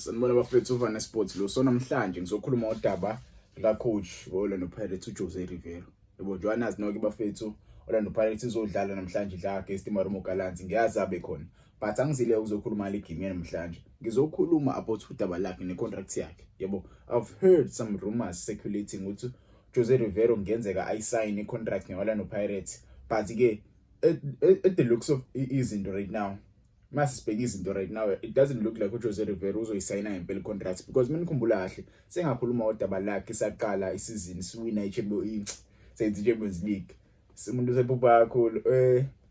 Sanibona bafethu, uVana Sports lo. So namhlanje ngizokhuluma udaba lika coach we-Orlando Pirates, uJose Rivero. Yebo, njengoba nazi nonke bafethu, Orlando Pirates izodlala namhlanje, idlala against iMarumo Gallants. Ngiyazi abe khona, but angizile ukuzokhuluma le game namhlanje. Ngizokhuluma about udaba lakhe ne-contract yakhe. Yebo, I've heard some rumors circulating ukuthi Jose Rivero kungenzeka ayisayine i-contract ne-Orlando Pirates, but ke at the looks of izinto right now, mase sibheka izinto right now, it doesn't look like uJose Rivero uzoyisayina ngempela i-contract, because mina ngikhumbula kahle sengakhuluma udaba lakhe saqala isizini siwina i-Champions, seyithi Champions League, umuntu usephupha kakhulu,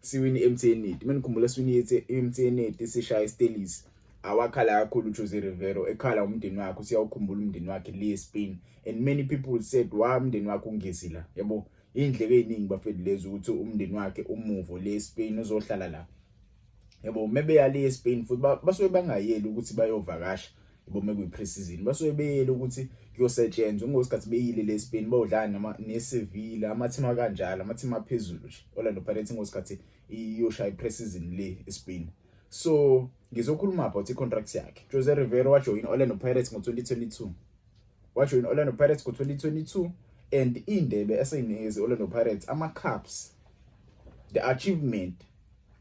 siwina i-MTN 8. Mina ngikhumbula siwina i-MTN 8, sishaya iStellies. Awakhala kakhulu uJose Rivero, ekhala umndeni wakhe, usiyawukhumbula umndeni wakhe le Spain, and many people said wa umndeni wakhe ungezi la. Yabo, indleko eziningi bafethu lezi ukuthi umndeni wakhe umuvo le Spain uzohlala la. Yabo, mebeya le eSpain futhi basuke bangayeli ukuthi bayovakasha. Yabo, mekuyi pre-season basuke beyele ukuthi kuyosetshenzwa. Ngosikhathi beyile le Spain bayodlala nama neSevilla, amathima kanjalo, amathima aphezulu nje. Orlando Pirates ngosikhathi iyoshaya pre-season le eSpain. So ngizokhuluma about i-contract yakhe. Jose Rivero wajoin Orlando Pirates ngo-2022, wajoin Orlando Pirates ngo-2022, and indebe eseyinikeze Orlando Pirates, ama cups, the achievement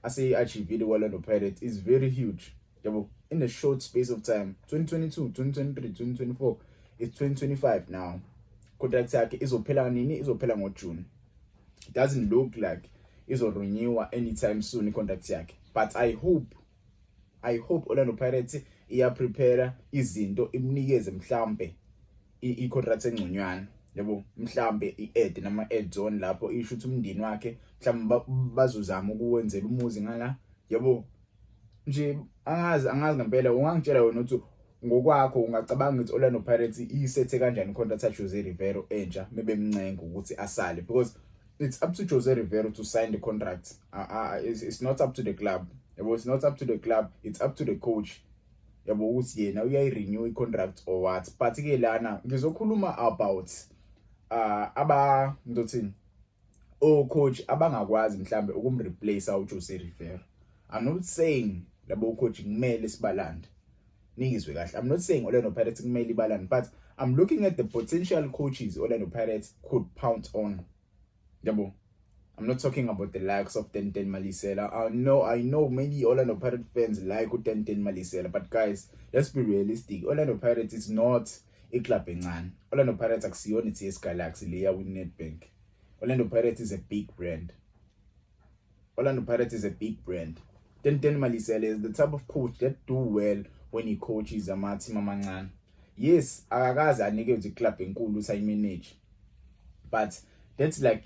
aseyi-achievile Orlando Pirates is very huge. Yabo, in a short space of time, 2022, 2023, 2024, it's 2025 now. Contract yakhe izophela nini? Izophela ngoJune. It doesn't look like izorenewa anytime soon i-contract yakhe, but I hope Orlando Pirates iya prepare izinto, imnikeze mhlambe i-contract engconywana. Yabo, mhlambe i-add nama add on lapho, isho ukuthi umndeni wakhe mhlambe bazozama ukuwenzela umuzi ngala. Yabo nje, angazi ngempela. Ungangitshela wena ukuthi ngokwakho ungacabanga ukuthi Orlando Pirates isethe kanjani contract ya Jose Rivero entsha mebemncenga ukuthi asale? Because it's up to Jose Rivero to sign the contract. It's not up to the club. Yabo, it's not up to the club, it's up to the coach. Yabo, ukuthi yena uyayi-renew i-contract or what. But ke lana ngizokhuluma about aba ngizothini, o-coach abangakwazi mhlambe ukumreplace uJose Rivero. I'm not saying labo coach kumele sibalande, ningizwe kahle. I'm not saying Orlando Pirates kumele ibalande, but I'm looking at the potential coaches Orlando Pirates could pounce on. Yabo, I'm not talking about the likes of Tenten Malisela. I know many Orlando Pirates fans like uTenten Malisela, but guys, let's be realistic. Orlando Pirates is not a club encane. Orlando Pirates akusiyona iTS Galaxy leya Nedbank. Orlando Pirates is a big brand. Orlando Pirates is a big brand. Tenten Malisela is the type of coach that do well when he coaches ama-team amancane. Yes, akakaze anikezwe iclub enkulu ukuthi ayimanage. But that's like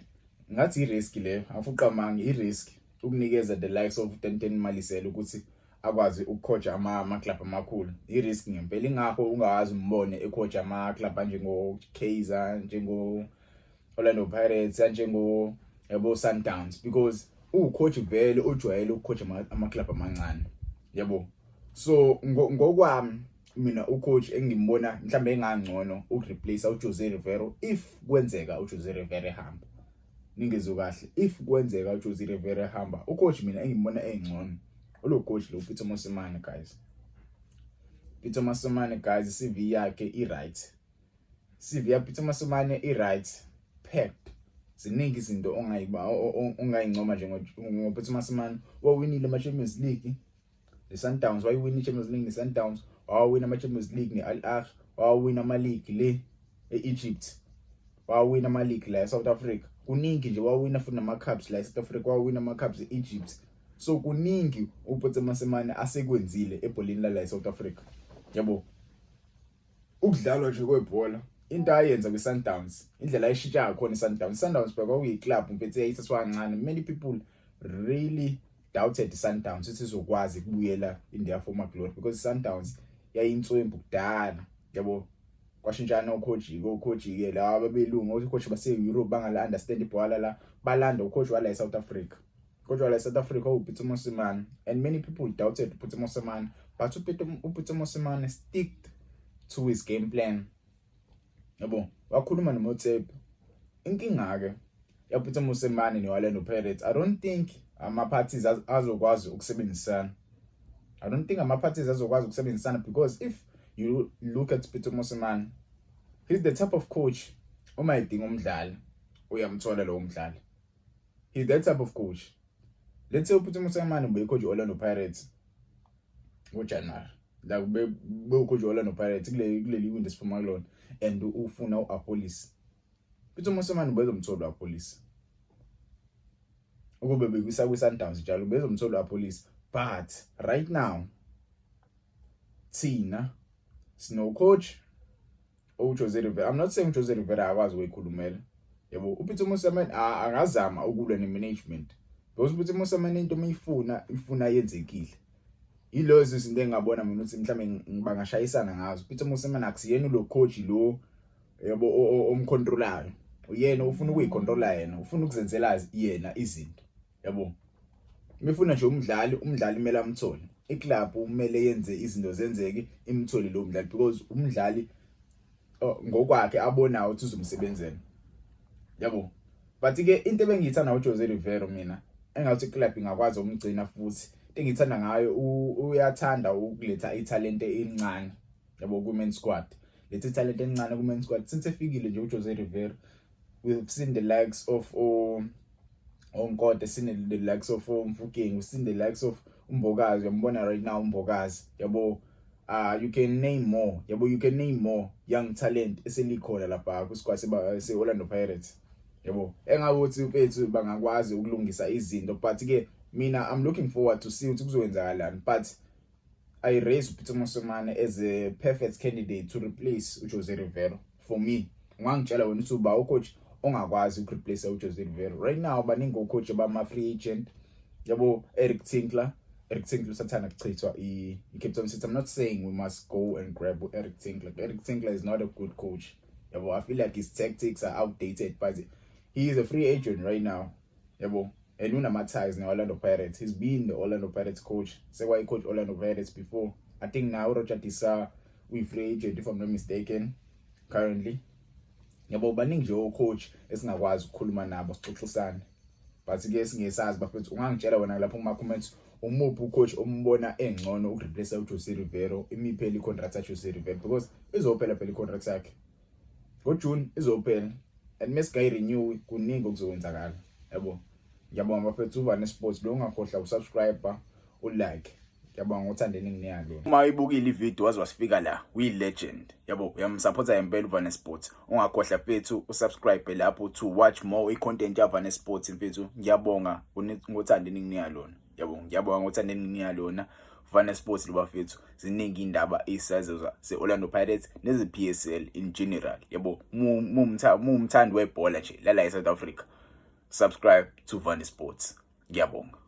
ngathi i-risk leyo, afuqa i-risk ukunikeza the likes of Tenten Malisela ukuthi akwazi ukucoacha ama club amakhulu. I-risk ngempela, ingakho ungawazi umbone ecoacha ama club anjengo Kaizer, njengo Orlando Pirates, njengo yabo Sundowns, because ucoach vele ujwayele ukucoach ama club amancane. Yabo, so ngokwami mina ucoach engimbona mhlambe engangcono ukureplace uJose Rivero if kwenzeka uJose Rivero ehamba, ningizwe kahle, if kwenzeka uJose Rivero ehamba, ucoach mina engimbona engcono ulo coach lo Peter Mosimane. Guys, Peter Mosimane, guys, CV yakhe i right. CV ya Peter Mosimane i right, packed. Ziningi izinto ongayiba ongayincoma nje ngoPeter Mosimane. Wawinile ama Champions League ne-Sundowns, wayiwina i-Champions League ne-Sundowns, wawina ama-Champions League ne-Al Ahly, wawina ama-league le e-Egypt, wawina ama-league la e-South Africa. Kuningi nje, wawina futhi nama-cups la e-South Africa, wawina ama-cups e-Egypt. So kuningi uPitso Mosimane asekwenzile ebholeni lala e-South Africa. Yabo, ukudlalwa nje kwebhola, into ayenza kwi-Sundowns, indlela ayishintsha ngakhona i-Sundowns. I-Sundowns bheka kwakuyi-club mfethu eyayithathwa kancane. Many people really doubted i-Sundowns ukuthi izokwazi ukubuyela in their former glory, because i-Sundowns yayinswempu kudala. Yabo, kwashintshana ocoach, ocoach ke laba belungu, ocoach base-Europe bangala understand ibhola la, balanda ucoach wala e-South Africa. Coach wala e-South Africa uPitso Mosimane, and many people doubted uPitso Mosimane, but uPitso Mosimane sticked to his game plan. Yabo, wakhuluma noMotsepe. Inkinga ke yaPitso Mosimane ne-Orlando Pirates, I don't think ama-parties azokwazi ukusebenzisana. I don't think ama-parties azokwazi ukusebenzisana, because if You look at Pitso Mosimane, he's the type of coach uma edinga umdlali uyamthola lowo mdlali. He's that type of coach. Let's say uPitso Mosimane ubeyicoach Orlando Pirates ngoJanuary, like bewucoach Orlando Pirates kuleli window esiphuma kulona, and ufuna uAppollis. Pitso Mosimane bezomthola uAppollis. Ukube bekwisa kwi-Sundowns njalo, bezomthola uAppollis. But right now thina sino coach uJose Rivera. I'm not saying uJose Rivera akwazi ukuyikhulumela, yabo. UPitso Mosimane angazama ukulwa ne-management because uPitso Mosimane into mayifuna ifuna yenzekile. Yilezo izinto engingabona mina ukuthi mhlawumbe bangashayisana ngazo. UPitso Mosimane akusiyena lo coach lo, yabo, omcontrolayo. Uyena ufuna ukuyicontrola, yena ufuna ukuzenzela yena izinto, yabo. Mifuna nje umdlali, umdlali kumele amthole. Iclub kumele yenze izinto zenzeke, imthole lo mdlali, because umdlali ngokwakhe abonayo ukuthi uzomsebenzela, yabo. But ke into ebengiyithanda uJose Rivero mina, engathi iclub ingakwazi ukumgcina futhi, into engiyithanda ngayo, uyathanda ukuletha italente elincane, yabo, ku-main squad. Letha italente elincane ku-main squad. Since efikile nje uJose Rivero, we've seen the likes of oNkote, seen the likes of uMofokeng, we've seen the likes of uMbokazi. Uyambona right now uMbokazi, yabo. You can name more, yabo, you can name more young talent eselikhona lapha kwisquad se Orlando Pirates, yabo. Engakuthi mfethu bangakwazi ukulungisa izinto, but ke mina I'm looking forward to see ukuthi kuzowenzakalani. But I raise uPitso Mosimane as a perfect candidate to replace uJose Rivero. For me, ungangitshela wena ukuthi uba ucoach ongakwazi ukureplace uJose Rivero. Right now baningi ocoach bama free agent, yabo. Eric Tinkler, Eric Tinkler usathanda kuchithwa i-Cape Town City. I'm not saying we must go and grab Eric Tinkler. Eric Tinkler is not a good coach, yabo. I feel like his tactics are outdated, but he is a free agent right now, yabo, and unama-ties ne-Orlando Pirates. He's been the Orlando Pirates coach, sekwayi-coach Orlando Pirates before. I think now Roger De Sa uyi-free agent, if I'm not mistaken, currently, yabo. Baningi nje o-coach esingakwazi ukukhuluma nabo, sixoxisane, but ke singesazi bafethu. Ungangitshela wena lapho kuma comments, umuphi ucoach ombona engcono ukureplace uJose Rivero imiphela icontract kaJose Rivero? Because izophela phela icontract yakhe ngoJune, izophela, and mesingayi-renew kuningi okuzokwenzakala, yabo. Ngiyabonga bafethu. Uvane Sports lo, ungakhohlwa usubscribe, ulike. Ngiyabonga ngothando eninginika lona. Uma uyibukile ivideo waze wasifika la, uyi-legend, yabo, uyamsupporta ngempela uVane Sports. Ungakhohlwa mfethu usubscribe lapho to watch more i-content yaVane Sports mfethu. Ngiyabonga ngothando eninginika lona, yabo. Ngiyabonga ngothando eninginika lona. Vane Sports lo bafethu. Ziningi indaba esizazo ze-Orlando Pirates neze-PSL in general, yabo. Mumthandi webhola nje lala e-South Africa, subscribe to Vane Sports. Ngiyabonga.